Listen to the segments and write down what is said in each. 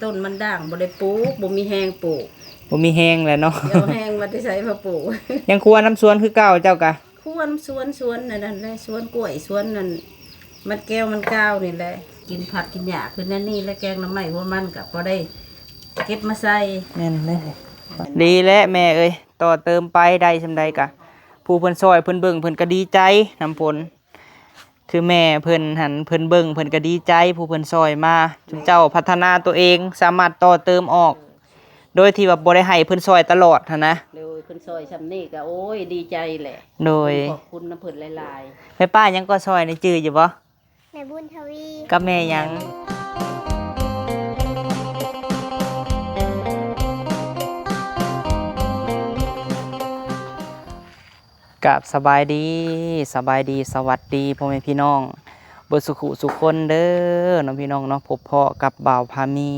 ຕົ້ນມັນດ່າງ ບໍ່ໄດ້ປູກ ບໍ່ມີແຮງປູກ ບໍ່ມີແຮງແຫຼະເນາະ ເອົາແຮງມາແຕ່ໃສມາປູກ ຍັງຄົວນຳສວນຄືເກົ່າເຈົ້າກະ ຄົວນຳສວນ ສວນນັ້ນແຫຼະ ສວນກ້ວຍ ສວນນັ້ນ ມັນແກ້ວມັນກາວນີ້ແຫຼະ ກິນຜັກກິນຫຍ້າຄືແນວນີ້ແຫຼະ ແກງໜໍ່ໄມ້ຫົວມັນກະພໍໄດ້ເກັບມາໃສ່ ແມ່ນເລີຍ ດີແລ້ວແມ່ເອີຍ ຕໍ່ເຕີມໄປໄດ້ສ່ຳໃດກະ ຜູ້ເພິ່ນຊ່ອຍເພິ່ນເບິ່ງເພິ່ນກະດີໃຈນຳຜົນ ຄືແມ່ເພິ່ນຫັ້ນ ເພິ່ນເບິ່ງເພິ່ນກະດີໃຈ ຜູ້ເພິ່ນຊ່ອຍມາ ຊຸມເຈົ້າພັດທະນາໂຕເອງ ສາມາດຕໍ່ເຕີມອອກ ໂດຍທີ່ວ່າບໍ່ໄດ້ໃຫ້ເພິ່ນຊ່ອຍຕະຫຼອດຫັ້ນນະ ໂດຍ ເພິ່ນຊ່ອຍຊ່ຳນີ້ກະ ໂອ້ຍ ດີໃຈແຫຼະ ໂດຍ ຂອບຄຸນນຳເພິ່ນຫຼາຍໆ ແມ່ປ້າຫຍັງກໍຊ່ອຍນີ້ ຈື່ຢູ່ບໍ່? ແມ່ບຸນທະວີ ກັບແມ່ຫຍັງ? ກາບສະບາຍດີ ສະບາຍດີ ສະຫວັດດີພໍ່ແມ່ພີ່ນ້ອງເບິດສຸຂູສຸຄົນເດີເນາະ ພີ່ນ້ອງເນາະ ພົບພໍ້ກັບບ່າວພາມີ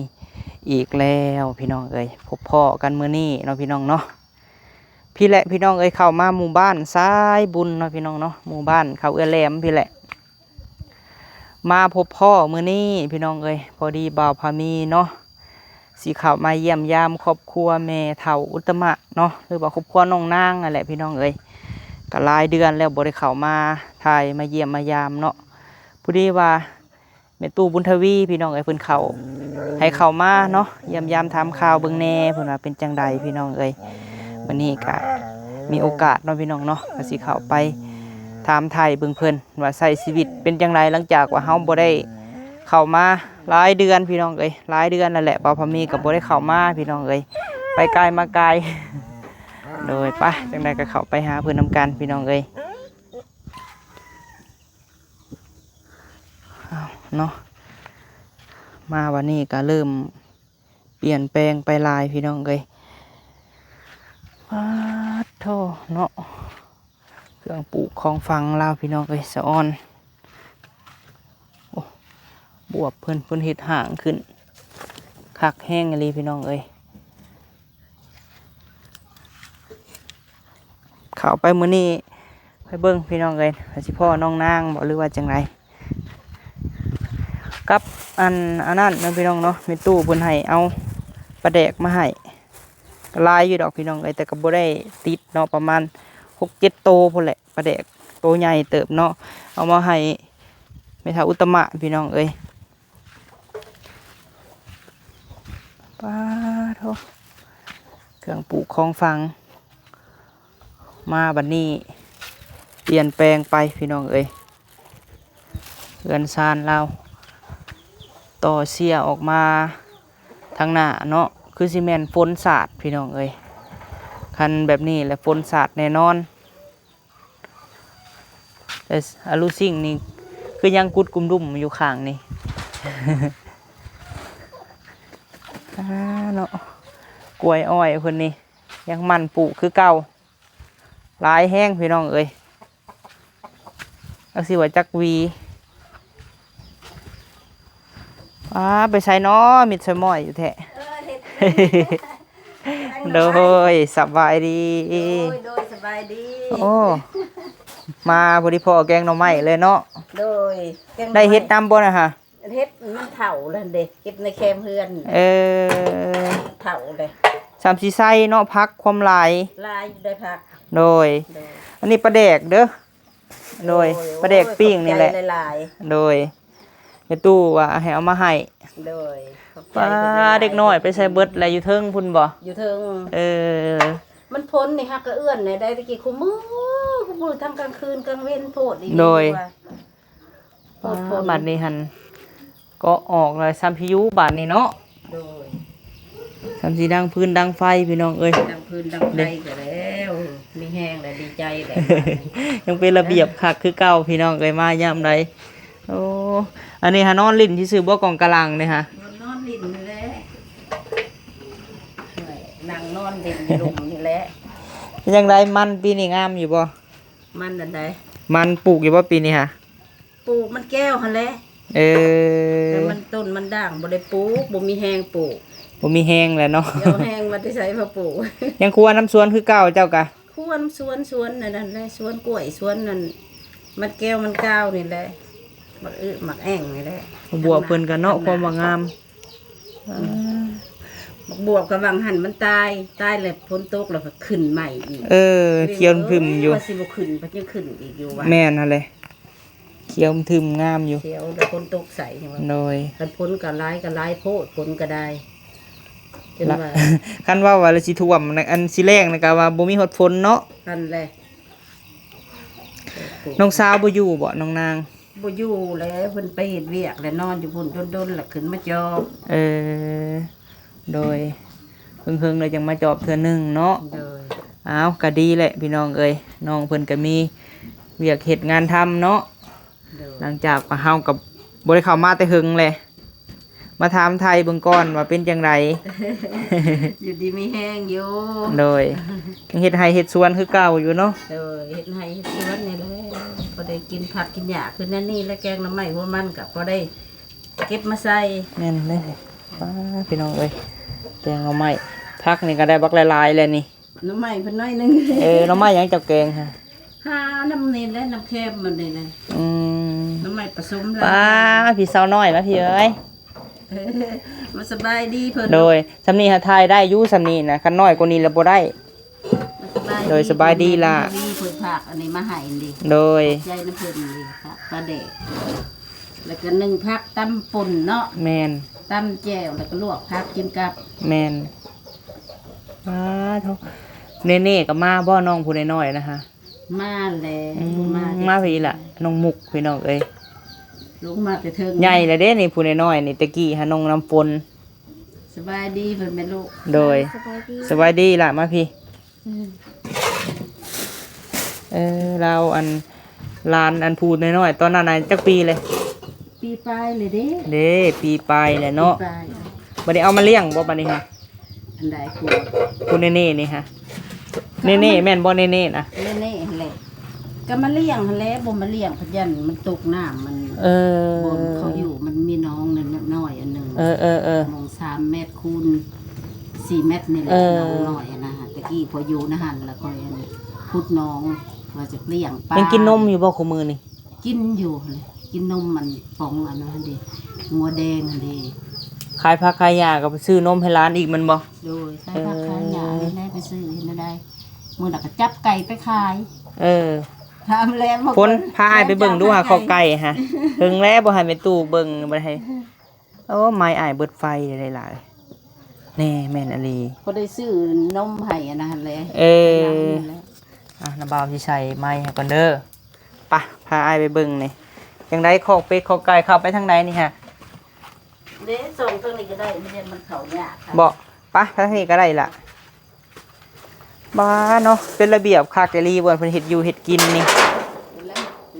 ອີກແລ້ວ ພີ່ນ້ອງເອີຍ ພົບພໍ້ກັນມື້ນີ້ເນາະ ພີ່ນ້ອງເນາະ ພີ້ແຫຼະ ພີ່ນ້ອງເອີຍ ເຂົ້າມາໝູ່ບ້ານສາຍບຸນເນາະ ພີ່ນ້ອງເນາະ ໝູ່ບ້ານເຂົາເອື້ອແຫຼມພີ້ແຫຼະ ມາພົບພໍ້ມື້ນີ້ພີ່ນ້ອງເອີຍ ພໍດີບ່າວພາມີເນາະ ຊິເຂົ້າມາຢ້ຽມຢາມຄອບຄົວແມ່ເຖົ້າອຸດຕະມະເນາະ ຫຼືວ່າຄອບຄົວນ້ອງນາງນັ້ນແຫຼະພີ່ນ້ອງເອີຍ ກະຫຼາຍເດືອນແລ້ວບໍ່ໄດ້ເຂົ້າມາຖ່າຍມາຢ້ຽມມາຢາມເນາະ ພໍດີວ່າແມ່ຕູ້ບຸນທະວີພີ່ນ້ອງເອີຍ ເພິ່ນເຂົ້າ ໃຫ້ເຂົ້າມາເນາະ ຢ້ຽມຢາມຖາມຂ່າວເບິ່ງແດ່ ເພິ່ນວ່າເປັນຈັ່ງໃດພີ່ນ້ອງເອີຍ ມື້ນີ້ກະມີໂອກາດເນາະ ພີ່ນ້ອງເນາະ ກະຊິເຂົ້າໄປຖາມໄຖ່ເບິ່ງເພິ່ນ ວ່າໃຊ້ຊີວິດເປັນຈັ່ງໃດ ຫຼັງຈາກວ່າເຮົາບໍ່ໄດ້ເຂົ້າມາຫຼາຍເດືອນພີ່ນ້ອງເອີຍ ຫຼາຍເດືອນແລ້ວແຫຼະ ບ່າວພາມີກໍບໍ່ໄດ້ເຂົ້າມາພີ່ນ້ອງເອີຍ ໄປກາຍມາກາຍ ໂດຍ ໄປ ຈັ່ງໃດກໍເຂົ້າໄປຫາເພິ່ນນຳກັນພີ່ນ້ອງເອີຍ ເອົາເນາະ ມາວັນນີ້ກໍເລີ່ມປ່ຽນແປງໄປຫຼາຍພີ່ນ້ອງເອີຍ ປາດໂທ້ເນາະ ເຄື່ອງປູກຂອງຝັງລາວພີ່ນ້ອງເອີຍ ສະອອນ ໂອ້ ບວບເພິ່ນ ເພິ່ນເຮັດຮ່າງຂຶ້ນ ຄັກແຮງອີ່ຫຼີພີ່ນ້ອງເອີຍ ເຂົ້າໄປມື້ນີ້ ໄປເບິ່ງພີ່ນ້ອງເອີຍ ວ່າຊິພໍ້ນ້ອງນາງບໍ່ ຫຼືວ່າຈັ່ງໃດ ກັບອັນ ອັນນັ້ນເນາະ ພີ່ນ້ອງເນາະ ແມ່ຕູ້ເພິ່ນໃຫ້ເອົາປາແດກມາໃຫ້ ກໍຫຼາຍຢູ່ດອກພີ່ນ້ອງເອີຍ ແຕ່ກໍບໍ່ໄດ້ຕິດເນາະ ປະມານຫົກເຈັດໂຕພຸ້ນແຫຼະ ປາແດກໂຕໃຫຍ່ເຕີບເນາະ ເອົາມາໃຫ້ແມ່ເຖົ້າອຸດຕະມະພີ່ນ້ອງເອີຍ ປາໂທ້ ເຄື່ອງປູກຂອງຝັງ ມາບັດນີ້ປ່ຽນແປງໄປພີ່ນ້ອງເອີຍ ເຮືອນຊານລາວ ຕໍ່ເຊຍອອກມາທາງໜ້າເນາະ ຄືຊິແມ່ນຝົນສາດພີ່ນ້ອງເອີຍ ຄັນແບບນີ້ແຫຼະຝົນສາດແນ່ນອນ ແຕ່ອາລຸຊິງນີ້ຄືຍັງກຸດກຸມດຸມຢູ່ຂ້າງນີ້ ອ່າເນາະ ກ້ວຍອ້ອຍເພິ່ນນີ້ຍັງໝັ່ນປູກຄືເກົ່າ ຫຼາຍແຮງພີ່ນ້ອງເອີຍ ຈັກຊິວ່າຈັກຫວີ ອ້າ ໄປໃສນໍ ມິດສະໝ້ອຍຢູ່ແທ້ ເອີ ເຮັດ ໂດຍ ສະບາຍດີ ໂດຍ ໂດຍ ສະບາຍດີ ໂອ້ ມາພໍດີພໍ້ແກງໜໍ່ໄມ້ເລີຍເນາະ ໂດຍ ໄດ້ເຮັດນຳບໍ່ນະຫະ ເຮັດມັນເຖົ້າແລ້ວເດ້ ເກັບໃນແຄມເຮືອນ ເອີ ເຖົ້າເດ້ ສ່ຳຊິໃສ່ເນາະ ຜັກຄວາມຫຼາຍ ຫຼາຍໄດ້ຜັກ ໂດຍ ໂດຍ ອັນນີ້ປາແດກເດີ ໂດຍ ໂດຍ ປາແດກປີ້ງນີ້ແຫຼະ ໂອ້ຍ ຂອບໃຈຫຼາຍໆ ໂດຍ ແມ່ຕູ້ວ່າໃຫ້ເອົາມາໃຫ້ ໂດຍ ຂອບໃຈ ປ້າ ເພິ່ນຫຼາຍໆ ເດັກນ້ອຍໄປໃສເບິດແລ້ວ ຢູ່ເທິງພຸ້ນບໍ່ ຢູ່ເທິງ ເອີ ມັນຝົນນີ້ຫາກະເອື້ອນແດ່ ໄດ້ແຕ່ກີ້ ຄູ່ມື້ ຄູ່ມື້ ທັງກາງຄືນກາງເວັນໂພດອີ່ຫຼີ ໂດຍ ວ່າ ປາ ບັດນີ້ຫັ້ນ ເກາະອອກແລ້ວ ຊ່ຳພິວບາດນີ້ເນາະ ໂດຍ ຊ່ຳຊິດັງຟືນດັງໄຟພີ່ນ້ອງເອີຍ ດັງຟືນດັງໄຟກໍແລ້ວ ມີແຮງແລ້ວ ດີໃຈແລ້ວ ຍັງເປັນລະບຽບຄັກຄືເກົ່າພີ່ນ້ອງເອີຍ ມາຍາມໃດ ໂອ້ ອັນນີ້ຫານອນຫຼິ້ນຊື່ໆບໍ່ ກອງກະລັງນີ້ຫາ ນອນຫຼິ້ນນີ້ແຫຼະ ນັ່ງນອນຫຼິ້ນຢູ່ລຸ່ມນີ້ແຫຼະ ເປັນຈັ່ງໃດ ມັນປີນີ້ງາມຢູ່ບໍ່? ມັນອັນໃດ? ມັນປູກຢູ່ບໍ່ປີນີ້ຫະ? ປູກມັນແກ້ວຫັ້ນແຫຼະ ເອີ ແຕ່ມັນຕົ້ນມັນດ່າງ ບໍ່ໄດ້ປູກ ບໍ່ມີແຮງປູກ ບໍ່ມີແຮງແຫຼະເນາະ ເອົາແຮງມາແຕ່ໃສມາປູກ ຍັງຄົວນຳສວນຄືເກົ່າເຈົ້າກະ ຄົວນຳສວນ ສວນອັນນັ້ນແຫຼະ ສວນກ້ວຍ ສວນນັ້ນ ມັນແກ້ວມັນກາວນີ້ແຫຼະ ໝາກອຶໝາກແອ່ງນີ້ແຫຼະ ບວບເພິ່ນກະເນາະ ຄວາມວ່າງາມ ອືມ ບວບກະຫວ່າງຫັ້ນມັນຕາຍ ຕາຍແລ້ວຝົນຕົກແລ້ວກໍຂຶ້ນໃໝ່ອີກ. ເອີ ຂຽວທຶ່ມຢູ່ ວ່າຊິບໍ່ຂຶ້ນ ພັດຍັງຂຶ້ນອີກຢູ່ວ່າ. ແມ່ນຫັ້ນແຫຼະ ຂຽວທຶ່ມງາມຢູ່ ຂຽວແລ້ວຝົນຕົກໃສ່. ໂດຍ ຄັນຝົນກໍຫຼາຍກໍຫຼາຍໂພດ ຝົນກໍໄດ້ ຈົນວ່າ ຄັນເວົ້າວ່າຊິຖ້ວມ ອັນຊິແລ້ງນະ ກະວ່າບໍ່ມີຮອດຝົນເນາະ. ຫັ້ນແຫຼະ. ນ້ອງສາວບໍ່ຢູ່ບໍ ນ້ອງນາງ? ບໍ່ຢູ່ແຫຼະ ເພິ່ນໄປເຮັດວຽກແລ້ວ ນອນຢູ່ພຸ້ນດົນໆ ແລ້ວຂຶ້ນມາຈອບ. ເອີ ໂດຍ ເຫິງໆ ແລ້ວຈັ່ງມາຈອບເທື່ອໜຶ່ງເນາະ. ໂດຍ ອ້າວ ກະດີແຫຼະພີ່ນ້ອງເອີຍ ນ້ອງເພິ່ນກະມີວຽກເຮັດງານທຳເນາະ. ໂດຍ ຫຼັງຈາກວ່າເຮົາກໍບໍ່ໄດ້ເຂົ້າມາແຕ່ເຫິງແຫຼະ ມາຖາມໄຖ່ເບິ່ງກ່ອນວ່າເປັນຈັ່ງໃດ. ຢູ່ດີມີແຮງຢູ່. ໂດຍ ຍັງເຮັດໄຮ່ເຮັດສວນຄືເກົ່າຢູ່ເນາະ. ໂດຍ ເຮັດໄຮ່ເຮັດສວນນີ້ແຫຼະ ພໍໄດ້ກິນຜັກກິນຫຍ້າ ຄືແນວນີ້ແຫຼະ ແກງໜໍ່ໄມ້ຫົວມັນກໍພໍໄດ້ເກັບມາໃສ່. ແມ່ນເດ້ ປ້າ ພີ່ນ້ອງເອີຍ ແກງໜໍ່ໄມ້ ຜັກນີ້ກໍໄດ້ບັກຫຼາຍໆ ແລ້ວນີ້. ໜໍ່ໄມ້ເພິ່ນໜ້ອຍໜຶ່ງ. ເອີ ໜໍ່ໄມ້ຫຍັງເຈົ້າແກງຫະ? ຫານຳນີ້ແຫຼະ ນຳແຄມມັນນີ້ແຫຼະ. ອືມ ໜໍ່ໄມ້ປະສົມລະ ປ້າ ພີ່ສາວນ້ອຍມາພີ່ເອີຍ. ມາສະບາຍດີເພິ່ນ. ໂດຍ ສ່ຳນີ້ຫາຖ່າຍໄດ້ຢູ່ ສ່ຳນີ້ນະ ຄັນນ້ອຍກວ່ານີ້ລະບໍ່ໄດ້. ມາສະບາຍດີ. ໂດຍ ສະບາຍດີລະ. ມີເພິ່ນຝາກອັນນີ້ມາໃຫ້ນີ້. ໂດຍ ຂອບໃຈນຳເພິ່ນນີ້ ຝາກປາແດກ ແລ້ວກໍໜຶ້ງຜັກຕຳປົ່ນເນາະ. ແມ່ນ ຕຳແຈ່ວ ແລ້ວກໍລວກຜັກກິນກັບ. ແມ່ນ ອ້າໂທ້ ເນເນ່ກໍມາບໍ່ ນ້ອງຜູ້ນ້ອຍໆ ນະຫະ? ມາແລ້ວ ອືມ ມາແຕ່ ມາພີ້ລະ ນ້ອງມຸກ ພີ່ນ້ອງເອີຍ ລົງມາແຕ່ເທິງ ໃຫຍ່ແລ້ວເດ້ນີ້ ຜູ້ນ້ອຍໆ ນີ້ ແຕ່ກີ້ຫານ້ອງນ້ຳຝົນ. ສະບາຍດີເພິ່ນແມ່ລູກ. ໂດຍ ສະບາຍດີ ສະບາຍດີລະ ມາພີ້. ອືມ ເອີ ລາວ ອັນ ຫຼານ ອັນ ຜູ້ນ້ອຍໆ ຕອນນັ້ນນະ ຈັກປີເລີຍ? ປີປາຍເລີຍເດ້. ເດ້ ປີປາຍແລ້ວເນາະ. ປີປາຍ ບໍ່ໄດ້ເອົາມາລ້ຽງບໍ່ບາດນີ້ຫະ? ອັນໃດ? ຜູ້ ຜູ້ເນເນ່ນີ້ຫະ? ເນເນ່ແມ່ນບໍ່? ເນເນ່ນະ ເນເນ່ຫັ້ນແຫຼະ ກໍມາລ້ຽງຫັ້ນແຫຼະ ບໍ່ມາລ້ຽງພັດຢ້ານມັນຕົກນ້ຳ ມັນ ເອີ ບ່ອນເຂົາຢູ່ມັນມີໜອງນ້ອຍອັນໜຶ່ງ. ເອີໆໆ ໜອງສາມແມັດຄູນສີ່ແມັດນີ້ແຫຼະ. ເອີ ໜອງນ້ອຍຫັ້ນນະ ແຕ່ກີ້ຂ້ອຍຢູ່ໃນຫັ້ນ ແລ້ວຂ້ອຍອັນຂຸດໜອງ ວ່າຈະລ້ຽງປາ. ຍັງກິນນົມຢູ່ບໍ່ຄູ່ມື້ນີ້? ກິນຢູ່ຫັ້ນແຫຼະ ກິນນົມອັນປ໋ອງອັນນັ້ນຫັ້ນເດ ງົວແດງຫັ້ນເດ. ຂາຍຜັກຂາຍຫຍ້າກໍໄປຊື້ນົມໃຫ້ຫຼານອີກແມ່ນບໍ່? ໂດຍ ຂາຍຜັກຂາຍຫຍ້າ ເອີ ເຮັດແລ້ວໄປຊື້ ເຮັດແນວໃດ? ມື້ນັ້ນກໍຈັບໄກ່ໄປຂາຍ. ເອີ ຖາມແລ້ວ ຝົນ ພາອ້າຍໄປເບິ່ງດູຫາ ຂ້ອກໄກ່ຫະ ເຖິງແລ້ວບໍ່ໃຫ້ແມ່ຕູ້ເບິ່ງ ບໍ່ໃຫ້. ໂອ້ ໄມ້ອ້າຍເບິດໄຟໄດ້ຫຼາຍ ແນ່ ແມ່ນອີ່ຫຼີ ພໍໄດ້ຊື້ນົມໃຫ້ອັນນັ້ນແຫຼະ. ເອີ ອ່ະ ນ້າບ່າວຊິໃສ່ໄມ້ໃຫ້ກ່ອນເດີ. ປະ ພາອ້າຍໄປເບິ່ງນີ້ ຈັ່ງໃດ ຄອກເປັດຄອກໄກ່ເຂົ້າໄປທາງໃດນີ້ຫະ? ເດ້ ສົ່ງທາງນີ້ກໍໄດ້ ມັນ ມັນເຂົ້າຍາກ. ເບາະ ປະ ທາງນີ້ກໍໄດ້ລະ. ບ້າເນາະ ເປັນລະບຽບຄັກອີ່ຫຼີ ບ່ອນເພິ່ນເຮັດຢູ່ເຮັດກິນນີ້.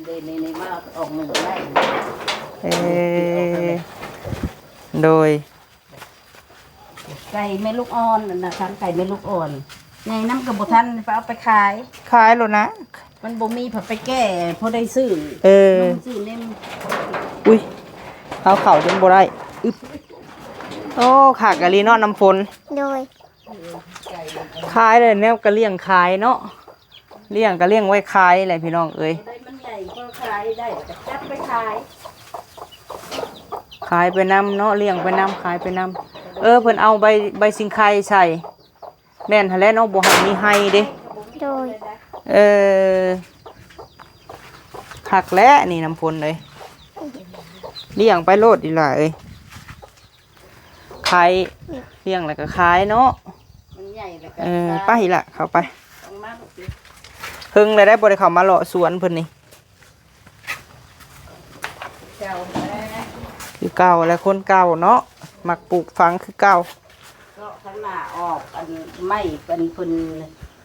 ເດ້ ນີ້ ນີ້ ມາອອກໜຶ່ງໄດ້. ເອີ ໂດຍ ໄກ່ແມ່ລູກອ່ອນ ອັນນະ ຄັນໄກ່ແມ່ລູກອ່ອນ ໃຫຍ່ນຳກໍບໍ່ທັນ ໄປເອົາໄປຂາຍ. ຂາຍໂລດນະ ມັນບໍ່ມີ ເພິ່ນໄປແກ້ ພໍໄດ້ຊື້. ເອີ ຊື້ເນັມ. ອຸ້ຍ ເອົາເຂົ້າຈົນບໍ່ໄດ້. ອຶບ ໂອ້ ຄັກອີ່ຫຼີເນາະ ນ້ຳຝົນ. ໂດຍ ຂາຍແລ້ວ ແນວກະລ້ຽງຂາຍເນາະ ລ້ຽງກະລ້ຽງໄວ້ຂາຍແຫຼະພີ່ນ້ອງເອີຍ. ໄດ້ມັນໃຫຍ່ພໍຂາຍໄດ້ ກໍຈັບໄປຂາຍ. ຂາຍໄປນຳເນາະ ລ້ຽງໄປນຳ ຂາຍໄປນຳ. ເອີ ເພິ່ນເອົາໃບ ໃບຊິງໄຄໃສ່. ແມ່ນຫັ້ນແຫຼະເນາະ ບໍ່ໃຫ້ມີໄຮ່ເດ້. ໂດຍ ເອີ ຄັກແຫຼະນີ້ ນ້ຳຝົນເອີຍ ລ້ຽງໄປໂລດອີ່ຫຼ້າເອີຍ. ຂາຍ ລ້ຽງແລ້ວກໍຂາຍເນາະ. ມັນໃຫຍ່ແລ້ວກໍ ເອີ ຂາຍ ໄປລະ ເຂົ້າໄປ. ເພິ່ງແລ້ວໄດ້ ບໍ່ໄດ້ເຂົ້າມາເລາະສວນເພິ່ນນີ້. ເກົ່າແຫຼະ ຄືເກົ່າແຫຼະ ຄົນເກົ່າເນາະ ມັກປູກຝັງຄືເກົ່າ. ເກາະຂ້າງໜ້າອອກ ອັນໄມ້ເພິ່ນ ເພິ່ນ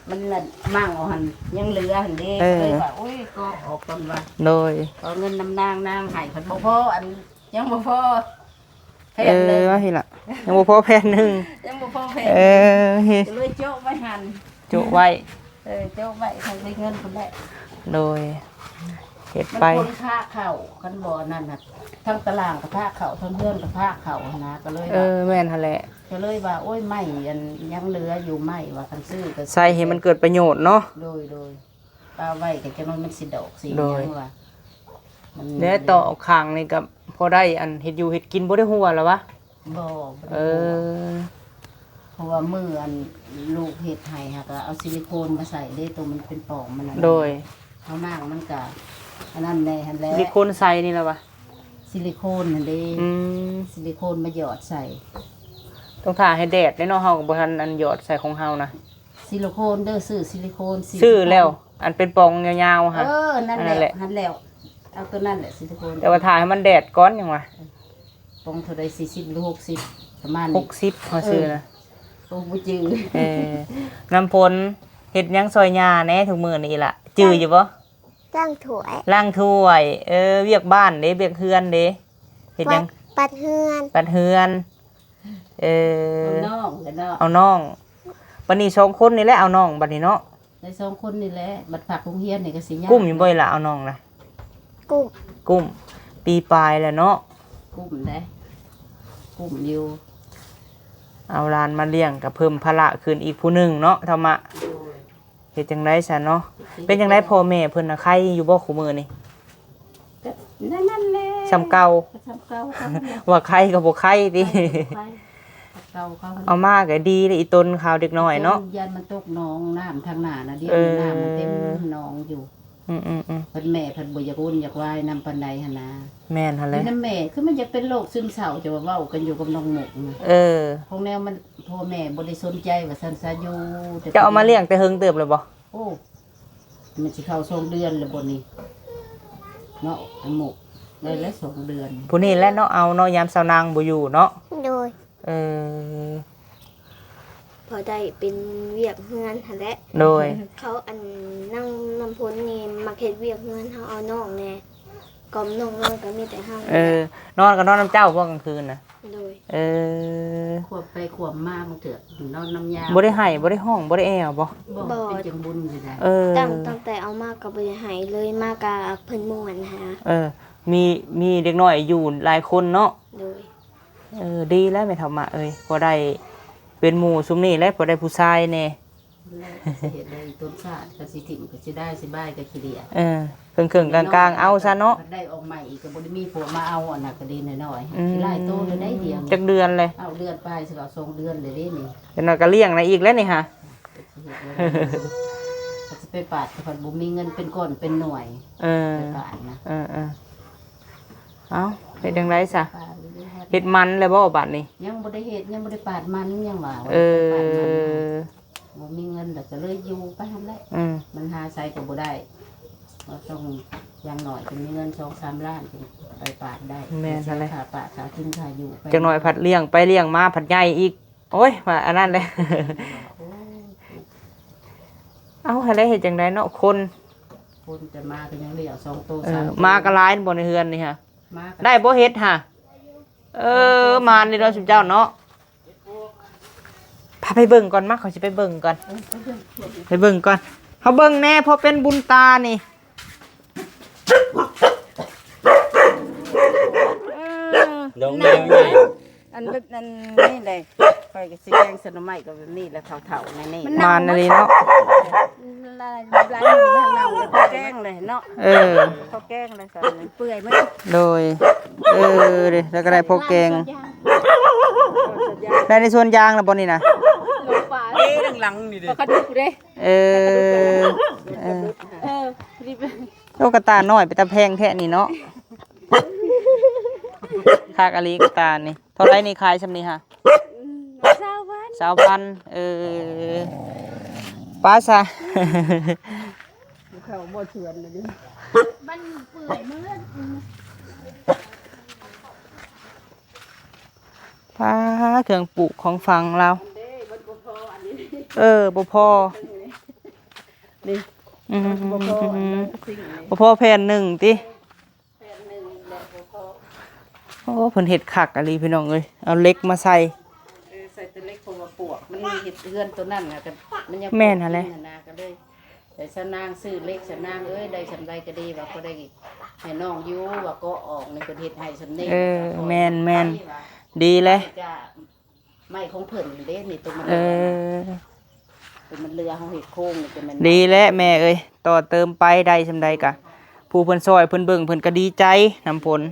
ມັນນັ້ນໝັ້ງເອົາຫັ້ນ ຍັງເຫຼືອຫັ້ນເດ້. ເອີ ກໍເລີຍວ່າ ໂອ້ຍ ເກາະອອກກ່ອນວ່າ. ໂດຍ ຂໍເງິນນຳນາງ ນາງໃຫ້ເພິ່ນບໍ່ພໍ ອັນ ຍັງບໍ່ພໍແຜ່ນໜຶ່ງ. ເອີ ວ່າຊີ້ລະ ຍັງບໍ່ພໍແຜ່ນໜຶ່ງ. ຍັງບໍ່ພໍແຜ່ນ. ເອີ ກໍເລີຍໂຈະໄວ້ຫັ້ນ ໂຈະໄວ້. ເອີ ໂຈະໄວ້ ໃຫ້ໄດ້ເງິນພຸ້ນແຫຼະ. ໂດຍ ເຮັດໄປ ມັນຄົນຄ້າເຂົ້າ ຄັນບໍ່ນັ້ນນະ ທັງຕະລ່າງກໍຄ້າເຂົ້າ ທັງເຮືອນກໍຄ້າເຂົ້າຫັ້ນນະ ກໍເລີຍ ເອີ ວ່າ ແມ່ນຫັ້ນແຫຼະ ກໍເລີຍວ່າ ໂອ້ຍ ໄມ້ອັນຍັງເຫຼືອຢູ່ ໄມ້ວ່າ ຄັນຊື້ກໍໃຊ້ໃຫ້ມັນເກີດປະໂຫຍດເນາະ. ໂດຍ ໂດຍ ປະໄວ້ກໍຈັກໜ້ອຍມັນຊິດອກຊິຫຍັງວ່າ. ແລ້ວຕໍ່ຂ້າງນີ້ກໍພໍໄດ້ອັນເຮັດຢູ່ເຮັດກິນ ບໍ່ໄດ້ຮົ່ວລະວະ? ບໍ່ ບໍ່ໄດ້ຮົ່ວ. ເອີ ເອີ ເພາະວ່າມື້ອັນລູກເຮັດໃຫ້ ຫາກະເອົາຊິລິໂຄນມາໃສ່ເດ້ ໂຕມັນເປັນປ່ອງມັນນະ ໂດຍ ເຮົາໝາກມັນກະອັນນັ້ນແດ່ຫັ້ນແຫຼະ ຊິລິໂຄນໃສ່ນີ້ລະວະ ຊິລິໂຄນຫັ້ນເດ້ ອືມ ຊິລິໂຄນມາຫຍອດໃສ່ ຕ້ອງຖ້າໃຫ້ແດດເດ້ເນາະ ເຮົາກໍບໍ່ທັນອັນຫຍອດໃສ່ຂອງເຮົານະ ຊິລິໂຄນເດີ ຊື້ຊິລິໂຄນ ສີ່ສິບ ຊື້ແລ້ວ ອັນເປັນປ່ອງຍາວໆຫັ້ນ ເອີ ນັ້ນແຫຼະ ຫັ້ນແຫຼະ ຫັ້ນແຫຼະ ເອົາໂຕນັ້ນແຫຼະຊິລິໂຄນ ແຕ່ວ່າຖ້າໃຫ້ມັນແດດກ່ອນຫຍັງວະ ປ່ອງເທົ່າໃດ ສີ່ສິບ ຫຼື ຫົກສິບ ປະມານນີ້ ຫົກສິບ ເຮົາຊື້ນະ ເອີ ໂອ້ ບໍ່ຈື່ ເອີ ນ້ຳຝົນເຮັດຫຍັງຊ່ອຍຍ່າແດ່ທຸກມື້ນີ້ລະ ຈື່ຢູ່ບໍ່? ລ້າງຖ້ວຍ ລ້າງຖ້ວຍ ເອີ ວຽກບ້ານເດ້ ວຽກເຮືອນເດ້ ເຮັດຫຍັງ? ກວາດ ກວາດເຮືອນ ກວາດເຮືອນ ເອີ ເອົານ້ອງແຫຼະເນາະ ເອົານ້ອງ ບັດນີ້ສອງຄົນນີ້ແຫຼະ ເອົານ້ອງບັດນີ້ເນາະ ໄດ້ສອງຄົນນີ້ແຫຼະ ບັດພັກໂຮງຮຽນນີ້ກໍຊິຍາກ ກຸ້ມຢູ່ບໍ່ລະ ເອົານ້ອງນະ? ກຸ້ມ ກຸ້ມ ປີປາຍແລ້ວເນາະ ກຸ້ມເດ້ ກຸ້ມຢູ່ ເອົາຫຼານມາລ້ຽງກໍເພີ່ມພາລະຂຶ້ນອີກຜູ້ໜຶ່ງເນາະ ທຳມະ ໂດຍ ເຮັດຈັ່ງໃດຊັ້ນເນາະ ເປັນຈັ່ງໃດພໍ່ແມ່ເພິ່ນນະ ໄຄຢູ່ບໍ່ຄູ່ມື້ນີ້? ກໍນັ້ນແຫຼະ ສ່ຳເກົ່າ ກໍສ່ຳເກົ່າ ວ່າໄຄກໍບໍ່ໄຄຕິ ໄຄກໍບໍ່ໄຄ ສ່ຳເກົ່າເຂົາ ເອົາມາກໍດີເດ້ ອີຕົນຂາວເດັກນ້ອຍເນາະ ຢ້ານມັນຕົກໜອງ ນ້ຳທາງໜ້ານະ ດຽວນີ້ ເອີ ນ້ຳມັນເຕັມໜອງຢູ່ ອືມໆໆ ເພິ່ນແມ່ເພິ່ນບໍ່ຢາກວຸ່ນຢາກວາຍນຳປານໃດຫັ້ນນະ ແມ່ນຫັ້ນແຫຼະ ຢູ່ນຳແມ່ ຄືມັນຢາກເປັນໂລກຊຶມເສົ້າ ຈະວ່າເວົ້າກັນຢູ່ກັບນ້ອງໝົກນະ ເອີ ຂອງແນວມັນ ພໍ່ແມ່ບໍ່ໄດ້ສົນໃຈວ່າຊັ້ນຊະ ຢູ່ແຕ່ ເຈົ້າເອົາມາລ້ຽງແຕ່ເຫິງເຕີບແລ້ວບໍ່? ໂອ້ ມັນຊິເຂົ້າສອງເດືອນແລ້ວບໍ່ນີ້ເນາະ ໄອ້ໝົກ ໄດ້ແລ້ວສອງເດືອນ ຜູ້ນີ້ແຫຼະເນາະ ເອົາເນາະ ຍາມສາວນາງບໍ່ຢູ່ເນາະ ໂດຍ ເອີ ພໍໄດ້ເປັນວຽກເຮືອນຫັ້ນແຫຼະ ໂດຍ ເຂົາ ອັນ ນາງນ້ຳຝົນນີ້ມັກເຮັດວຽກເຮືອນ ເຮົາເອົານ້ອງແດ່ ກ່ອມນ້ອງນອນກໍມີແຕ່ເຮົາ ເອີ ນອນກໍນອນນຳເຈົ້າບໍ່ກາງຄືນນະ? ໂດຍ ເອີ ຂວບໄປຂວບມາບາງເທື່ອນອນນຳຍາ ບໍ່ໄດ້ໄຫ້ ບໍ່ໄດ້ຮ້ອງ ບໍ່ໄດ້ແອວບໍ່? ບໍ່ ບໍ່ ເປັນຈັ່ງບຸນຢູ່ໃດ ເອີ ຕັ້ງ ຕັ້ງແຕ່ເອົາມາກໍບໍ່ໄດ້ໄຫ້ເລີຍ ມາກະເພິ່ນມ່ວນຫັ້ນນະ ເອີ ມີ ມີເດັກນ້ອຍຢູ່ຫຼາຍຄົນເນາະ ໂດຍ ເອີ ດີແລ້ວແມ່ເຖົ້າມະເອີຍ ພໍໄດ້ເປັນໝູ່ຊຸມນີ້ແຫຼະ ພໍໄດ້ຜູ້ຊາຍແດ່ ແລ້ວຊິເຮັດໄດ້ ຕົ້ນຊາດກໍຊິຖິ້ມກໍຊິໄດ້ ຊິບາຍກໍຂີ້ເດຍ ເອີ ເຄິ່ງໆກາງໆເອົາຊະເນາະ ໄດ້ອອກໃໝ່ອີກກໍບໍ່ໄດ້ມີຜົວມາເອົາ ອັນນັ້ນກໍດີໜ້ອຍໆ ອືມ ຊິຫຼາຍໂຕແລ້ວໄດ໋ດຽວ ຈັກເດືອນແລ້ວ? ເອົາເດືອນປາຍ ຊິເຂົ້າສອງເດືອນແລ້ວເດ້ນີ້ ຈັກໜ້ອຍກໍລ້ຽງນະອີກແລ້ວນີ້ຫາ ກໍຊິເຮັດບໍ່ໄດ້ ກໍຊິໄປປາດ ກໍພັດບໍ່ມີເງິນເປັນກ້ອນເປັນໜ່ວຍ ເອີ ໄປປາດນະ ເອີໆ ເອົາ ເຮັດຈັ່ງໃດຊະ ປາດຢູ່ເດີ ເຮັດມັນແລ້ວບໍ່ບາດນີ້? ຍັງບໍ່ໄດ້ເຮັດ ຍັງບໍ່ໄດ້ປາດມັນ ຍັງວ່າ ເອີ ບໍ່ໄດ້ປາດມັນ ບໍ່ມີເງິນແລ້ວກໍເລີຍຢູ່ໄປຫັ້ນແຫຼະ ອືມ ມັນຫາໃສກໍບໍ່ໄດ້ ກໍຕ້ອງຢ່າງໜ້ອຍກໍມີເງິນສອງສາມລ້ານ ຈຶ່ງໄປປາດໄດ້ ແມ່ນຫັ້ນແຫຼະ ເສຍຄ່າປາດ ຄ່າກິນ ຄ່າຢູ່ໄປ ຈັກໜ້ອຍພັດລ້ຽງໄປລ້ຽງມາ ພັດໃຫຍ່ອີກ ໂອ້ຍ ວ່າອັນນັ້ນແຫຼະ ໂອ້ຍ ເອົ້າ ຫັ້ນແຫຼະ ເຮັດຈັ່ງໃດເນາະ ຄົນ ຄົນແຕ່ໝາກໍຍັງລ້ຽງສອງໂຕ ເອີ ສາມໂຕ ໝາກໍຫຼາຍບໍ່ໃນເຮືອນນີ້ຫະ ໝາກໍ ໄດ້ບໍ່ເຫັດຫະ ເອີ ໝານເດ້ເນາະ ຊຸມເຈົ້າເນາະ ພາໄປເບິ່ງກ່ອນ ມາ ຂ້ອຍຊິໄປເບິ່ງກ່ອນ ເອີ ໄປເບິ່ງ ໄປເບິ່ງກ່ອນ ເຮົາເບິ່ງແດ່ ພໍເປັນບຸນຕານີ້ ເອີ ນ້ອງແມວໃຫຍ່ ອັນແບບນັ້ນນີ້ແຫຼະ ຂ້ອຍກໍຊິແກງໃສ່ໜໍ່ໄມ້ກໍແບບນີ້ແຫຼະ ເຖົ້າໆ ໃນນີ້ ມັນເນົ່າໝົດ ໝານອີ່ຫຼີເນາະ ລາຍ ລາຍໜຶ່ງເນົ່າ ແກງເລີຍເນາະ ເອີ ເຂົາແກງເລີຍ ເປື່ອຍໝົດ ໂດຍ ເອີ ແລ້ວກໍໄດ້ພໍແກງ ໄດ້ໃນສວນຢາງແລ້ວບໍ່ນີ້ນະ ເອີ ຫຼັງໆນີ້ເດ້ ເອີ ເອີ ເອີ ໂອ້ ກະຕ່າຍນ້ອຍ ເປັນຕາແພງແທ້ນີ້ເນາະ ຄັກອີ່ຫຼີກະຕ່າຍນີ້ ເທົ່າໃດນີ້ ຂາຍຊ່ຳນີ້ຫະ? ອືມ ຊາວພັນ ຊາວພັນ ເອີ ໄປຊະ ເຂົ້າບໍ່ສວນລະນີ້ ມັນເປື່ອຍໝົດ ປາ ເຄື່ອງປູກຂອງຝັງລາວ ອັນເດ້ ມັນບໍ່ພໍອັນນີ້ ເອີ ບໍ່ພໍ ນີ້ ອືມ ມັນບໍ່ພໍອັນນັ້ນ ສິ່ງນີ້ ບໍ່ພໍແຜ່ນໜຶ່ງຕິ ແຜ່ນໜຶ່ງແຫຼະ ບໍ່ພໍ ໂອ້ ເພິ່ນເຮັດຄັກອີ່ຫຼີພີ່ນ້ອງເອີຍ ເອົາເຫຼັກມາໃສ່ ເອີ ໃສ່ແຕ່ເຫຼັກ ເພາະວ່າປວກມັນເຮັດເຮືອນໂຕນັ້ນນະ ກໍມັນຍັງ ແມ່ນຫັ້ນແຫຼະ ນະ ກໍເລີຍ ແຕ່ຊະນາງຊື້ເຫຼັກ ຊະນາງເອີຍ ໄດ້ສ່ຳໃດກໍດີ ວ່າພໍໄດ້ໃຫ້ນ້ອງຢູ່ ວ່າກໍອອກນີ້ ເພິ່ນເຮັດໃຫ້ສ່ຳນີ້ ເອີ ແມ່ນໆ ດີແຫຼະ ກໍໄມ້ຂອງເພິ່ນເດ້ນີ້ ໂຕມັນເຫຼືອ ເອີ ໂຕມັນເຫຼືອ ເຮົາເຮັດໂຄງນີ້ ໂຕມັນ ດີແຫຼະແມ່ເອີຍ ຕໍ່ເຕີມໄປໄດ້ສ່ຳໃດກະ ຜູ້ເພິ່ນຊ່ອຍເພິ່ນເບິ່ງ ເພິ່ນກະດີໃຈ ນ້ຳຝົນ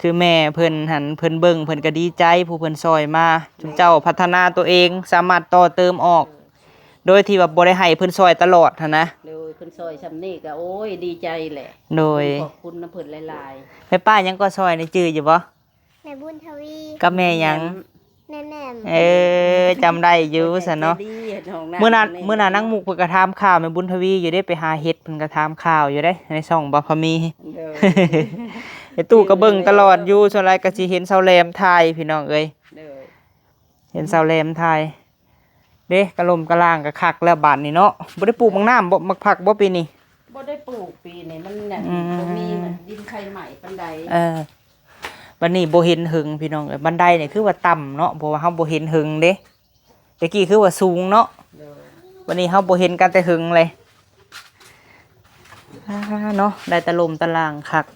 ຄືແມ່ເພິ່ນຫັ້ນ ເພິ່ນເບິ່ງ ເພິ່ນກໍດີໃຈ ຜູ້ເພິ່ນຊ່ອຍມາ ແມ່ນ ເຈົ້າພັດທະນາຕົວເອງ ສາມາດຕໍ່ເຕີມອອກ ເອີ ໂດຍທີ່ວ່າບໍ່ໄດ້ໃຫ້ເພິ່ນຊ່ອຍຕະຫຼອດຫັ້ນນະ. ໂດຍ ເພິ່ນຊ່ອຍຊ່ຳນີ້ກໍ ໂອ້ຍ ດີໃຈແຫຼະ. ໂດຍ ເພິ່ນຂອບຄຸນນຳເພິ່ນຫຼາຍໆ. ແມ່ປ້າຫຍັງກໍຊ່ອຍນີ້ ຈື່ຢູ່ບໍ່? ແມ່ບຸນທະວີ ກັບແມ່ຫຍັງ? ແມ່ແໝ້ມ ແມ່ແໝ້ມ. ເອີ ຈຳໄດ້ຢູ່ຊັ້ນເນາະ. ມື້ນັ້ນ ມື້ນັ້ນນາງມຸກເພິ່ນກໍຖາມຂ່າວແມ່ບຸນທະວີຢູ່ເດ້ ໄປຫາເຫັດ ເພິ່ນກໍຖາມຂ່າວຢູ່ເດ້ ໃນຊ່ອງບ່າວພາມີ. ໂດຍ ໄອ້ຕູ້ກໍເບິ່ງຕະຫຼອດຢູ່ ສ່ວນຫຼາຍກໍຊິເຫັນສາວແຫຼມຖ່າຍ ພີ່ນ້ອງເອີຍ. ໂດຍ ເຫັນສາວແຫຼມຖ່າຍເດ້. ກະລົມກະລ່າງກໍຄັກແລ້ວບາດນີ້ເນາະ. ບໍ່ໄດ້ປູກໝາກນ້ຳບໍ່ ໝາກຜັກບໍ່ປີນີ້? ບໍ່ໄດ້ປູກປີນີ້ ມັນນັ້ນ ອືມ ບໍ່ມີ ມັນດິນໄຄໃໝ່ປານໃດ. ເອີ ບັດນີ້ບໍ່ເຫັນເຫິງພີ່ນ້ອງເອີຍ. ບັນໄດນີ້ຄືວ່າຕ່ຳເນາະ ເພາະວ່າເຮົາບໍ່ເຫັນເຫິງເດ້. ແຕ່ກີ້ຄືວ່າສູງເນາະ. ໂດຍ ບັດນີ້ເຮົາບໍ່ເຫັນກັນແຕ່ເຫິງເລີຍ. ອ່າ ເນາະ ໄດ້ຕະລົມຕະລ່າງຄັກ.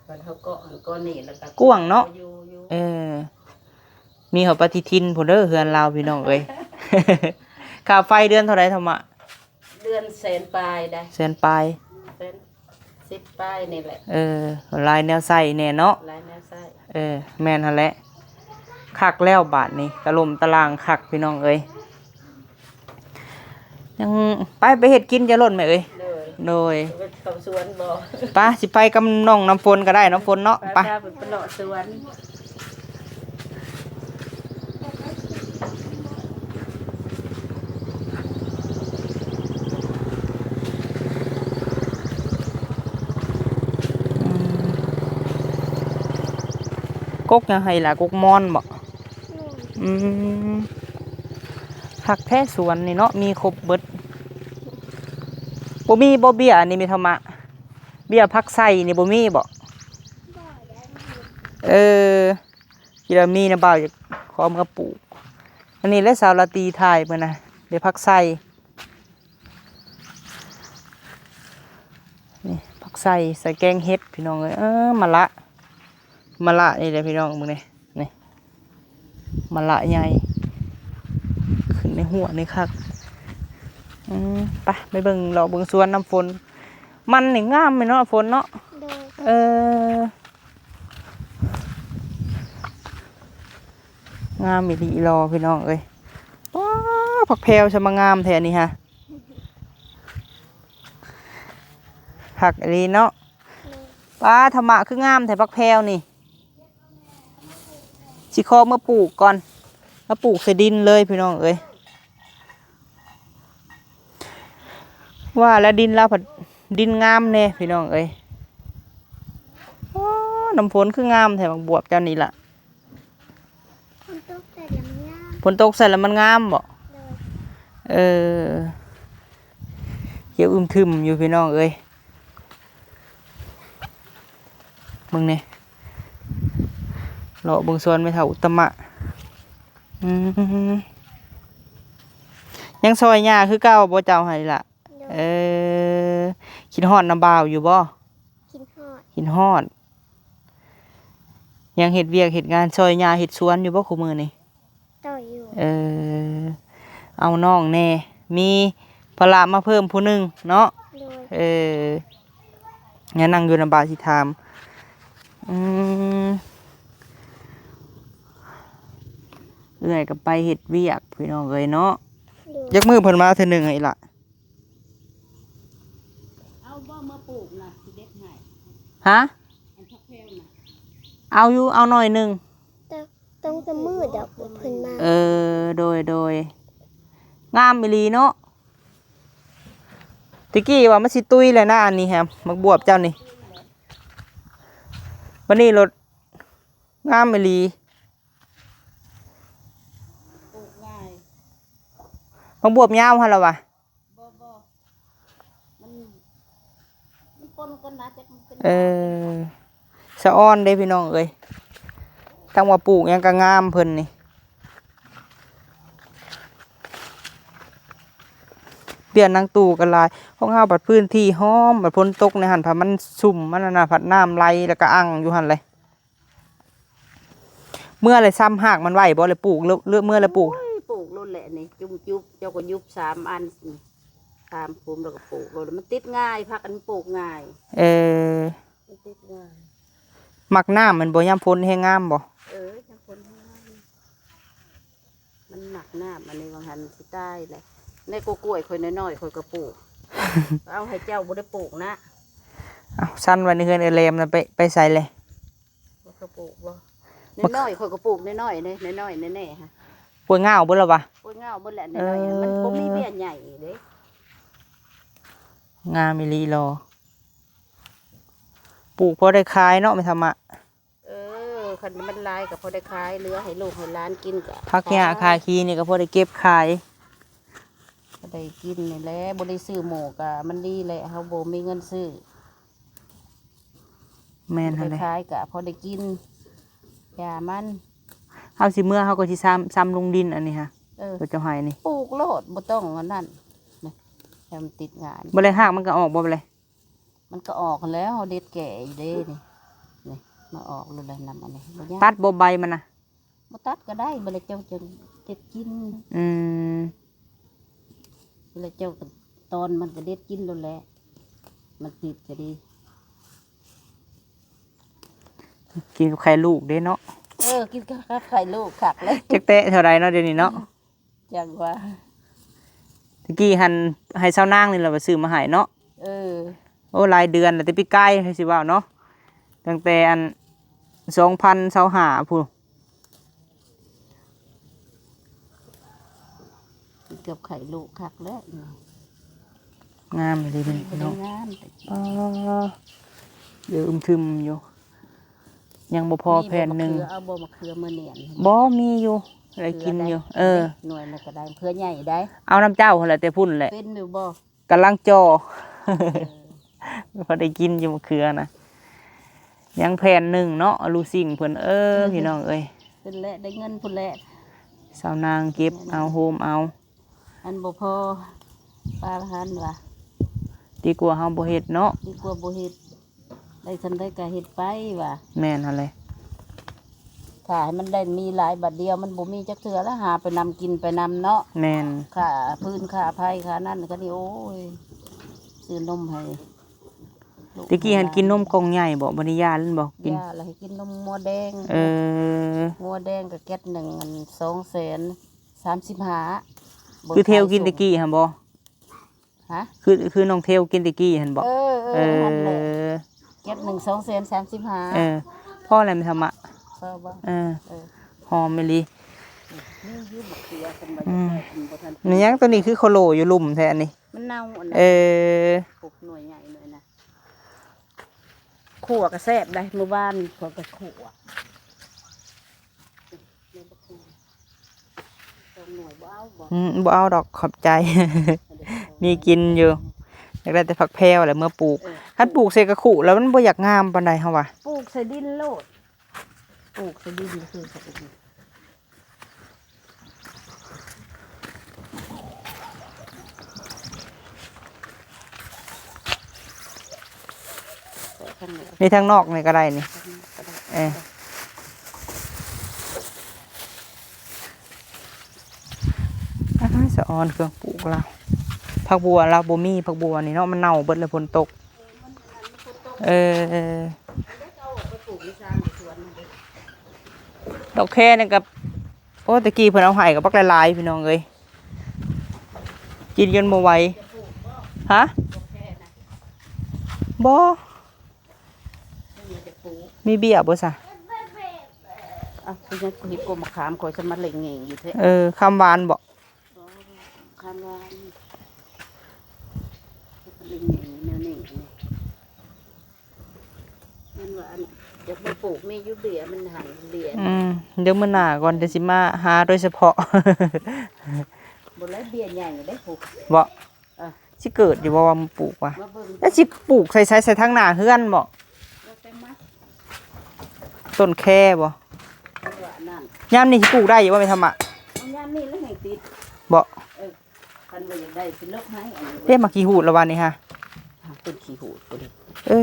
ບັດເຮົາເກາະຫັ້ນເກາະນີ້ແລ້ວກໍກວ້າງເນາະ. ຢູ່ ຢູ່ ເອີ ມີຮອດປະຕິທິນພຸ້ນເດີ ເຮືອນລາວ ພີ່ນ້ອງເອີຍ. ຄ່າໄຟເດືອນເທົ່າໃດທຳມະ? ເດືອນແສນປາຍໄດ໋. ແສນປາຍ ແສນສິບປາຍນີ້ແຫຼະ. ເອີ ຫຼາຍແນວໃຊ້ແດ່ເນາະ. ຫຼາຍແນວໃຊ້. ເອີ ແມ່ນຫັ້ນແຫຼະ. ຄັກແລ້ວບາດນີ້ ຕະລົມຕະລ່າງຄັກ ພີ່ນ້ອງເອີຍ. ຍັງ ໄປ ໄປເຮັດກິນຈະໂລດແມ່ເອີຍ. ໂດຍ ໂດຍ ເຂົ້າສວນບໍ່? ໄປ ຊິໄປກັບນ້ອງນ້ຳຝົນກໍໄດ້ ນ້ຳຝົນເນາະ. ໄປ ໄປ ໄປ ໄປເລາະສວນ. ອືມ ກົກຫຍັງຫັ້ນລະ? ກົກມອນບໍ່? ອືມ ຄັກແທ້ສວນນີ້ເນາະ ມີຄົບເບິດ. ບໍ່ມີບໍ່ເບ້ຍນີ້ ມີທຳມະ ເບ້ຍຜັກໄຊນີ້ບໍ່ມີບໍ່? ເອີ ຄິດວ່າມີນະ ບ່າວຢາກຂໍເມືອປູກ. ອັນນີ້ແຫຼະສາວລາຕີຖ່າຍເພິ່ນນະ ເບ້ຍຜັກໄຊ. ນີ້ ຜັກໄຊ ໃສ່ແກງເຫັດ ພີ່ນ້ອງເອີຍ. ເອີ ມະລະ ມະລະນີ້ແຫຼະພີ່ນ້ອງ ເບິ່ງນີ້ ນີ້ ມະລະໃຫຍ່ ຂຶ້ນໃນຫົວນີ້ຄັກ. ອືມ ໄປ ໄປເບິ່ງ ເລາະເບິ່ງສວນນ້ຳຝົນ. ມັນນີ້ງາມແມ່ນເນາະ ຝົນເນາະ. ໂດຍ ເອີ ງາມອີ່ຫຼີອີ່ຫຼໍ ພີ່ນ້ອງເອີຍ. ປ້າ ຜັກແພວຊະມາງາມແທ້ນີ້ຫະ ຄັກອີ່ຫຼີເນາະ. ປ້າ ທຳມະຄືງາມແທ້ຜັກແພວນີ້. ຊິຂໍມາປູກກ່ອນ ມາປູກໃສ່ດິນເລີຍ ພີ່ນ້ອງເອີຍ. ວ່າແລ້ວ ດິນລາວພັດ ດິນງາມແດ່ ພີ່ນ້ອງເອີຍ. ໂອ້ ນ້ຳຝົນຄືງາມແທ້ ໝາກບວບເຈົ້ານີ້ລະ. ຝົນຕົກໃສ່ແລ້ວມັນງາມ ຝົນຕົກໃສ່ແລ້ວມັນງາມບໍ່? ໂດຍ ເອີ ຂຽວອຶ້ມທຶ້ມຢູ່ ພີ່ນ້ອງເອີຍ. ເບິ່ງແດ່ ເລາະເບິ່ງສວນແມ່ເຖົ້າອຸດຕະມະ. ອືມ ຍັງຊ່ອຍຍ່າຄືເກົ່າບໍ່ເຈົ້າຫັ້ນລະ? ໂດຍ ເອີ ຄິດຮອດນ້ຳບ່າວຢູ່ບໍ່? ຄິດຮອດ ຄິດຮອດ. ຍັງເຮັດວຽກເຮັດງານຊ່ອຍຍ່າເຮັດສວນຢູ່ບໍ່ຄູ່ມື້ນີ້? ຊ່ອຍຢູ່. ເອີ ເອົານ້ອງແດ່ ມີພາລະມາເພີ່ມຜູ້ໜຶ່ງເນາະ. ໂດຍ ເອີ ຢ່ານັ່ງຢູ່ນຳບ່າວຊິຖາມ. ອືມ ເອື້ອຍກໍໄປເຮັດວຽກ ພີ່ນ້ອງເອີຍເນາະ. ໂດຍ ຈັກມື້ເພິ່ນມາເທື່ອໜຶ່ງຫັ້ນອີ່ຫຼະ? ເອົາບໍ່ມາປູກນະ ຊິເດັດໃຫ້. ຮະ? ອັນຜັກແພວນະ ເອົາຢູ່ ເອົາໜ້ອຍໜຶ່ງ. ຕ້ອງ ຕ້ອງຈະມືດອກເພິ່ນມາ. ເອີ ໂດຍ ໂດຍ ງາມອີ່ຫຼີເນາະ. ຕະກີ້ວ່າມັນຊິຕຸຍແລ້ວນະ ອັນນີ້ຮະ ໝາກບວບເຈົ້ານີ້. ບັດນີ້ໂລດ ງາມອີ່ຫຼີ. ປູກງ່າຍ ໝາກບວບຍາວຫັ້ນລະວະ. ບໍ່ ບໍ່ ມັນ ມັນປົນກັນນະ ຈັກມັນເປັນ ເອີ ສະອອນເດ້ພີ່ນ້ອງເອີຍ. ທັງວ່າປູກຫຍັງກໍງາມເພິ່ນນີ້. ເບ້ຍນາງຕູ້ກໍຫຼາຍ. ຂອງເຮົາບັດພື້ນທີ່ຫ້ອມ ບັດຝົນຕົກໃນຫັ້ນ ພັດມັນຊຸ່ມ ມັນອັນນະ ພັດນ້ຳໄຫຼ ແລ້ວກໍອັ່ງຢູ່ຫັ້ນເລີຍ. ເມື່ອແລ້ວຊຳຮາກມັນໄວ້ບໍ່ ແລ້ວປູກ ເມື່ອແລ້ວປູກ? ໂອ້ຍ ປູກໂລດແຫຼະນີ້ ຈຸ້ມຈຸບ ເຈົ້າກໍຍຸບສາມອັນ ສາມຂຸມ ແລ້ວກໍປູກໂລດ. ມັນຕິດງ່າຍ ຜັກອັນປູກງ່າຍ. ເອີ ມັນຕິດງ່າຍ. ມັກນ້ຳແມ່ນບໍ່? ຍາມຝົນແຮງງາມບໍ່? ເອີ ຍາມຝົນແຮງງາມ ມັນມັກນ້ຳ. ອັນນີ້ວ່າຫັ້ນຊິຕາຍແຫຼະ. ໃນກະກ້ວຍຂ້ອຍນ້ອຍໆ ຂ້ອຍກໍປູກ ເອົາໃຫ້ເຈົ້າບໍ່ໄດ້ປູກນະ. ເອົ້າ ຊັ້ນໄວ້ໃນເຮືອນເອື້ອຍແຫຼມນະ ໄປ ໄປໃສແຫຼະ? ບໍ່ກະປູກບໍ່? ບັກ ນ້ອຍໆ ຂ້ອຍກໍປູກນ້ອຍໆເດ້ ນ້ອຍໆແນ່ໆ ຮະ. ປ່ວຍງາວເບິດແລ້ວຫວາ? ປ່ວຍງາວເບິດແຫຼະ ນ້ອຍໆ ເອີ ມັນບໍ່ມີເບ້ຍໃຫຍ່ເດ້. ງາມອີ່ຫຼີຫຼໍ. ປູກພໍໄດ້ຂາຍເນາະ ແມ່ທຳມະ. ເອີ ຄັນມັນຫຼາຍກໍພໍໄດ້ຂາຍ ເຫຼືອໃຫ້ລູກໃຫ້ຫຼານກິນກໍ ຜັກຫຍ້າຂາຍ ຂາຄີນີ້ກໍພໍໄດ້ເກັບຂາຍ ກໍໄດ້ກິນນີ້ແຫຼະ. ບໍ່ໄດ້ຊື້ໝູກໍມັນດີແຫຼະ ເຮົາບໍ່ມີເງິນຊື້. ແມ່ນຫັ້ນແຫຼະ ໄດ້ຂາຍກະພໍໄດ້ກິນ ຢ່າມັນ. ເຮົາຊິເມືອ ເຮົາກໍຊິຊຳ ຊຳລົງດິນອັນນີ້ຫະ. ເອີ ຕົວເຈົ້າໃຫ້ນີ້ ປູກໂລດ ບໍ່ຕ້ອງອັນນັ້ນ. ນີ້ ໃຫ້ມັນຕິດງ່າຍ. ບໍ່ໄດ້ຮາກມັນກໍອອກບໍ່ ບໍ່ໄດ້? ມັນກໍອອກຫັ້ນແຫຼະ ເຮົາເດັດແກ່ຢູ່ເດ້ນີ້. ນີ້ ມາອອກໂລດແລ້ວນຳອັນນີ້ ບໍ່ຍາກ. ຕັດບໍ່ໃບມັນນະ? ບໍ່ຕັດກໍໄດ້ ບັດລະເຈົ້າຈະເດັດກິນ. ອືມ ບັດລະເຈົ້າກໍຕອນມັນກໍເດັດກິນໂລດແຫຼະ ມັນຕິດກໍດີ. ກິນກັບໄຂ່ລູກເດ້ເນາະ. ເອີ ກິນກັບໄຂ່ລູກຄັກເລີຍ. ຈັກແຕະເທົ່າໃດເນາະ ດຽວນີ້ເນາະ. ອືມ ຈັ່ງວ່າ ຕະກີ້ຫັ້ນໃຫ້ຊາວນາງນີ້ລະວ່າຊື້ມາໃຫ້ເນາະ. ເອີ ໂອ້ ຫຼາຍເດືອນແລ້ວ ແຕ່ປີກາຍໃຫ້ຊິເວົ້າເນາະ ຕັ້ງແຕ່ອັນ ສອງພັນຊາວຫ້າພຸ້ນ. ເກືອບໄຂ່ລູກຄັກແລ້ວ. ງາມອີ່ຫຼີເດ້ພີ່ນ້ອງ. ງາມແຕ່ ອໍ ເອີ ອຶມທຶມຢູ່ ຍັງບໍ່ພໍແຜ່ນໜຶ່ງ. ມີບໍ່ ມະເຂືອ? ເອົາບໍ່ ມະເຂືອມາໜຽນ? ບໍ່ ມີຢູ່ ໄດ້ກິນຢູ່. ເອີ ໜ່ວຍມັນກໍໄດ້ ເຂືອໃຫຍ່ໄດ໋. ເອົານຳເຈົ້າຫັ້ນແຫຼະ ແຕ່ພຸ້ນແຫຼະ. ເປັນຢູ່ບໍ່? ກຳລັງຈ່ອ ເອີ ພໍໄດ້ກິນຢູ່ມະເຂືອນະ. ຍັງແຜ່ນໜຶ່ງເນາະ ລູຊິງເພິ່ນ. ເອີ ພີ່ນ້ອງເອີຍ ເພິ່ນແຫຼະ ໄດ້ເງິນພຸ້ນແຫຼະ. ຊາວນາງເກັບເອົາ ໂຮມເອົາ. ອັນບໍ່ພໍປານຫັ້ນວ່າ ດີກວ່າເຮົາບໍ່ເຮັດເນາະ. ດີກວ່າບໍ່ເຮັດ. ໄດ້ສ່ຳໃດກໍເຮັດໄປວ່າ. ແມ່ນຫັ້ນແຫຼະ. ຖ້າໃຫ້ມັນໄດ້ມີຫຼາຍບາດດຽວ ມັນບໍ່ມີຈັກເທື່ອລະ ຫາໄປນຳກິນໄປນຳເນາະ. ແມ່ນ. ຄ່າຟືນ ຄ່າໄຟ ຄ່ານັ້ນຄ່ານີ້ ໂອ້ຍ ຊື້ນົມໃຫ້. ແຕ່ກີ້ຫັ້ນກິນນົມກ່ອງໃຫຍ່ບໍ? ບັດນີ້ຢ່າແລ້ວບໍ? ກິນ ຢ່າລະ ໃຫ້ກິນນົມງົວແດງ. ເອີ ງົວແດງກໍແກັດໜຶ່ງ ອັນ ສອງແສນສາມສິບຫ້າ. ຄືເທວກິນແຕ່ກີ້ຫັ້ນບໍ? ຮະ? ຄື ຄືນ້ອງເທວກິນແຕ່ກີ້ຫັ້ນບໍ? ເອີ ເອີ ເອີ ຫັ້ນແຫຼະ. ແກັດໜຶ່ງ ສອງແສນສາມສິບຫ້າ. ເອີ ພໍແລ້ວແມ່ທຳມະ. ພໍບໍ່? ເອີ ເອີ ຫອມອີ່ຫຼີ. ນີ້ຢູ່ໝາກເຂືອ ຄັນວ່າ ອືມ ຢາກໄດ້ ຄັນບໍ່ທັນ ແມ່ນຫຍັງຕົວນີ້ຄືໂຄໂລຢູ່ລຸ່ມແທ້ອັນນີ້? ມັນເນົ່າອັນນັ້ນ. ເອີ ປູກໜ່ວຍໃຫຍ່ໜ່ວຍນະ. ຂົ້ວກໍແຊບໄດ໋ ມື້ວານຂ້ອຍກໍຂົ້ວ. ອືມ ບໍ່ເອົາດອກ ຂອບໃຈ ມີກິນຢູ່. ຢາກໄດ້ແຕ່ຜັກແພວແຫຼະເມືອປູກ. ເອີ ຄັນປູກໃສ່ກະຂຸແລ້ວມັນບໍ່ຢາກງາມປານໃດເຮົາວ່າ. ປູກໃສ່ດິນໂລດ ປູກໃສ່ດິນຄື ນີ້ທາງນອກນີ້ກໍໄດ້ນີ້. ເອີ ອ້າຍ ສະອອນເຄື່ອງປູກລາວ. ຜັກບົວລາວບໍ່ມີ ຜັກບົວນີ້ເນາະ ມັນເນົ່າເບິດແລ້ວ ຝົນຕົກ. ເອີ ດອກແຄນີ້ກໍ ໂອ້ ແຕ່ກີ້ເພິ່ນເອົາໃຫ້ກໍບັກຫຼາຍໆ ພີ່ນ້ອງເອີຍ ກິນຈົນບໍ່ໄຫວ. ຮະ? ບໍ່ ມີເບ້ຍບໍ່ຊະ? ເອົາ ເປັນຫຍັງເຮັດກົກມະຂາມຂ້ອຍສະມາເລັງເງງຢູ່ແທ້. ເອີ ຄຳຫວານບໍ່? ຄຳຫວານ ເລັງເງງແນວນີ້. ມັນວ່າອັນ ຢາກມາປູກ ມີຢູ່ເບ້ຍ ມັນຫັ້ນເບ້ຍ. ອືມ ດຽວມື້ໜ້າກ່ອນ ດຽວຊິມາຫາໂດຍສະເພາະ. ບໍ່ແລ້ວເບ້ຍໃຫຍ່ເດ້ພຸ້ນ. ບໍ່? ເອີ ຊິເກີດຢູ່ບໍ່ວ່າມາປູກວ່າ? ມາເບິ່ງ ແລ້ວຊິປູກໃສ່ ໃສ່ ໃສ່ທາງໜ້າເຮືອນບໍ່? ແລ້ວແຕ່ມັນ ຕົ້ນແຄບໍ່? ວ່າອັນນັ້ນ ຍາມນີ້ຊິປູກໄດ້ຢູ່ບໍ່ແມ່ທຳມະ? ເອົາຍາມນີ້ແລ້ວແຮ່ງຕິດ. ບໍ່? ເອີ. ຄັນວ່າຢາກໄດ້ຊິເລິກໃຫ້ອັນນີ້. ເດ້ ໝາກຂີ້ຫູດລະວະນີ້ຮະ. ຕົ້ນຂີ້ຫູດພຸ້ນ. ເອີ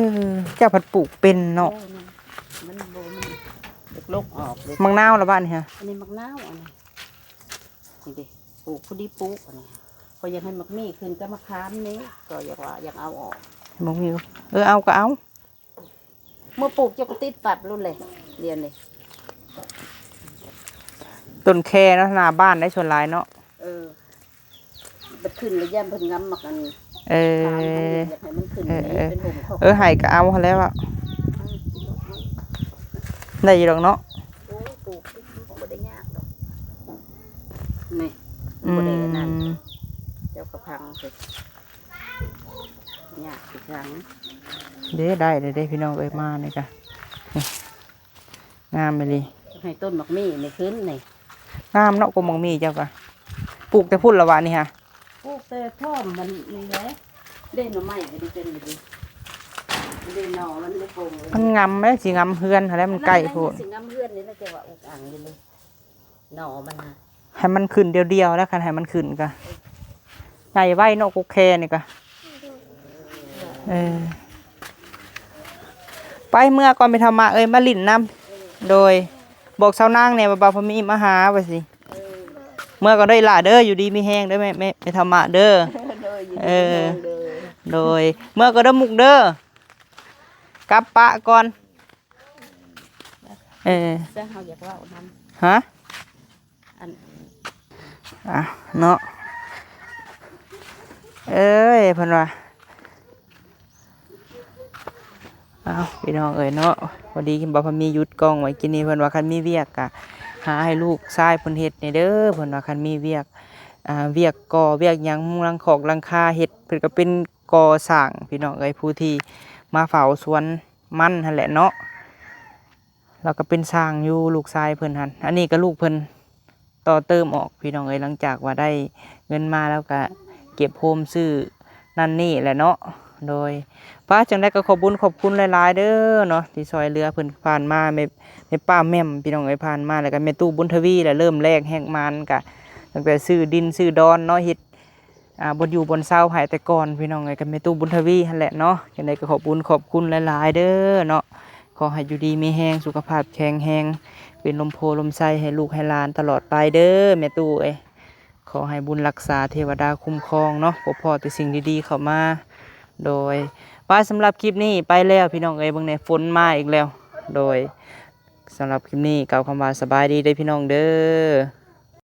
ເຈົ້າພັດປູກເປັນເນາະ. ເອີ ມັນ ມັນບໍ່ ມັນເລິກອອກເດ້. ໝາກນາວລະວະນີ້ຮະ. ອັນນີ້ໝາກນາວ ອັນນີ້ ນີ້ເດ້ ປູກພໍດີປູກອັນນີ້. ຂ້ອຍຢາກໃຫ້ໝາກມີ້ຂຶ້ນກັບໝາກຂາມນີ້ ກໍຢາກວ່າຢາກເອົາອອກ. ໝາກມີ້ ເອີ ເອົາກໍເອົາ. ເມື່ອປູກເຈົ້າກໍຕິດປັບໂລດແຫຼະ ດຽວນີ້. ຕົ້ນແຄເນາະ ໜ້າບ້ານໄດ໋ສ່ວນຫຼາຍເນາະ. ເອີ ບັດຂຶ້ນລະຢ້ານເພິ່ນງຳໝາກອັນ ເອີ ຢາກໃຫ້ມັນຂຶ້ນ ເອີ ເປັນຮົ່ມຄອບ ເອີ ໃຫ້ກໍເອົາຫັ້ນແຫຼະ ອືມ ໄດ້ຢູ່ດອກເນາະ. ໂອ້ຍ ປູກມັນບໍ່ໄດ້ຍາກດອກ ນີ້ ອືມ ບໍ່ໄດ້ອັນນັ້ນ ເຈົ້າກະພັງຊິ ຍາກຄືຫຍັງເດ້. ໄດ້ເດ້ ພີ່ນ້ອງເອີຍ ມານີ້ກະ ນີ້ ງາມອີ່ຫຼີ. ໃຫ້ຕົ້ນໝາກໝີ່ນີ້ຂຶ້ນນີ້ ງາມເນາະ. ກົກໝາກໝີ່ເຈົ້າກະປູກແຕ່ພຸ້ນລະຫວານີ້ຫະ? ປູກແຕ່ພ້ອມມັນນີ້ແຫຼະ ເດ້ ໜໍ່ໄມ້ກໍໄດ້ເປັນຢູ່ເດ້ ເດ້ ໜໍ່ມັນໄດ້ໂປ່ງເລີຍ. ມັນງຳແຫຼະ ຊິງຳເຮືອນຫັ້ນແຫຼະ ມັນໃກ້ໂພດ ຊິງຳເຮືອນນີ້ລະ ແຕ່ວ່າອຸກອັ່ງຢູ່ນີ້ ໜໍ່ມັນນະ ໃຫ້ມັນຂຶ້ນດຽວໆ ແລ້ວ ຄັນໃຫ້ມັນຂຶ້ນກະໃຫຍ່ໄວເນາະ ກົກແຄນີ້ກະ. ເອີ ໄປເມືອກ່ອນ ແມ່ເຖົ້າມະເອີຍ ມາຫຼິ້ນນຳ. ໂດຍ ບອກສາວນາງແດ່ວ່າບ່າວພາມີມາຫາວ່າຊິ. ເອີ ເມືອກ່ອນເດີອີ່ຫຼ້າເດີ ຢູ່ດີມີແຮງເດີ ແມ່ ແມ່ ແມ່ເຖົ້າມະເດີ. ໂດຍ ຢູ່ດີ ເອີ ມີແຮງເດີ. ໂດຍ ເມືອກ່ອນເດີ ມຸກເດີ ກັບປະກ່ອນ. ເອີ ເຊິ່ງເຮົາຢາກເວົ້ານຳ ຮະ ອັນ ອ່ະ ເນາະ ເອີຍ ເພິ່ນວ່າ ອ້າວ ພີ່ນ້ອງເອີຍເນາະ ພໍດີບ່າວພາມີຢຸດກ້ອງໄວ້ກິນນີ້ ເພິ່ນວ່າຄັນມີວຽກກະຫາໃຫ້ລູກຊາຍເພິ່ນເຮັດແດ່ເດີ ເພິ່ນວ່າຄັນມີວຽກ ອ່າ ວຽກກໍ່ວຽກຫຍັງ ມຸງຫຼັງຄອກຫຼັງຄາເຮັດ ເພິ່ນກະເປັນກໍ່ສ້າງ ພີ່ນ້ອງເອີຍ ຜູ້ທີ່ມາເຝົ້າສວນມັນຫັ້ນແຫຼະເນາະ. ລາວກໍເປັນຊ່າງຢູ່ ລູກຊາຍເພິ່ນຫັ້ນ ອັນນີ້ກໍລູກເພິ່ນຕໍ່ເຕີມອອກ ພີ່ນ້ອງເອີຍ ຫຼັງຈາກວ່າໄດ້ເງິນມາ ລາວກໍເກັບໂຮມຊື້ນັ້ນນີ້ແຫຼະເນາະ. ໂດຍ ປ້າ ຈັ່ງໃດກໍຂອບບຸນຂອບຄຸນຫຼາຍໆເດີເນາະ ທີ່ຊ່ອຍເຫຼືອເພິ່ນຜ່ານມາ ແມ່ ແມ່ປ້າແໝ້ມ ພີ່ນ້ອງເອີຍ ຜ່ານມາ ແລ້ວກໍແມ່ຕູ້ບຸນທະວີ ແລະ ເລີ່ມແລກແຮກມານ ກໍຕັ້ງແຕ່ຊື້ດິນຊື້ດອນເນາະ ເຮັດ ອ່າ ບ່ອນຢູ່ບ່ອນເຊົາໃຫ້ແຕ່ກ່ອນ ພີ່ນ້ອງເອີຍ ກັບແມ່ຕູ້ບຸນທະວີຫັ້ນແຫຼະເນາະ. ຈັ່ງໃດກໍຂອບບຸນຂອບຄຸນຫຼາຍໆເດີເນາະ ຂໍໃຫ້ຢູ່ດີມີແຮງ ສຸຂະພາບແຂງແຮງ ເປັນລົມໂພລົມໄຊໃຫ້ລູກໃຫ້ຫຼານຕະຫຼອດໄປເດີແມ່ຕູ້ເອີຍ. ຂໍໃຫ້ບຸນລັກສາເທວະດາຄຸ້ມຄອງເນາະ ພົບພໍ້ແຕ່ສິ່ງດີໆເຂົ້າມາ. ໂດຍ ໄປ ສຳລັບຄລິບນີ້ໄປແລ້ວ ພີ່ນ້ອງເອີຍ ເບິ່ງແດ່ ຝົນມາອີກແລ້ວ. ໂດຍ ສຳລັບຄລິບນີ້ກ່າວຄຳວ່າສະບາຍດີເດີ ພີ່ນ້ອງເດີ.